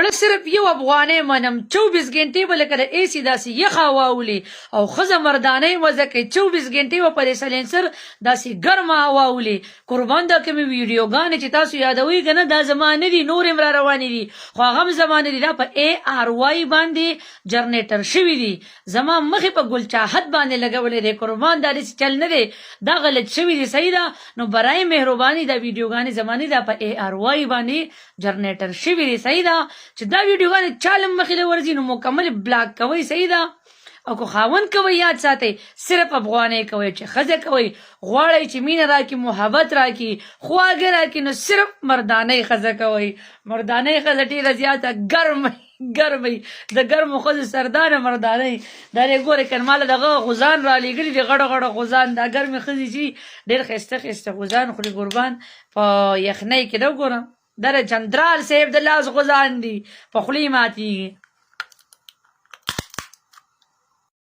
میړه صرف یو افغانۍ منم. 24 ګنټې به لکه د اې سي داسې یخه هوا ولي او ښځه مردانۍ مزه کوي. 24 ګنټې به په دې سلینسر داسې ګرمه هوا ولي. قربان، دا کومې ویډیوګانې چې تاسو یادوئ که نه، دا زما نه دي. نورې هم را روانې دي، خو هغه هم زما نه دي. دا په ای آر وای باندې جنریټر شوي دي. زما مخې په ګلچاهت باندې لګولې دی. قربان، دا داسې چل نه دی، دا غلط شوي دي. صحیح ده؟ نو برای مهرباني، دا ویډیوګانې زما نه دي، دا په ای آر وای باندې جنریټر شوي دي. صحیح ده؟ چې دا ویډیوګانې چاله مخې له ورځي، نو مکمل بلاک کوئ. صحیح ده؟ او که خاوند کوئ، یاد ساتئ، صرف افغانۍ کوئ. چې ښځه کوئ، غواړئ چې مینه راکړي، محبت راکړي، خواږه راکړي، نو صرف مردانۍ ښځه کوئ. مردانۍ ښځه ډېره زیاته ګرمه ګرمي، د ګرمو ښځو سرداره مردانۍ. دا دی ګورې که ماله دغه غوزان را لېږلي دي، غټ غټ غوزان. دا ګرمې ښځې چې ډېر ښایسته ښایسته غوزان خوري قربان په یخنۍ کې. دا وګوره، دا د چندرال صاحب د لاس غوزان دي، په خولې ماتېږي.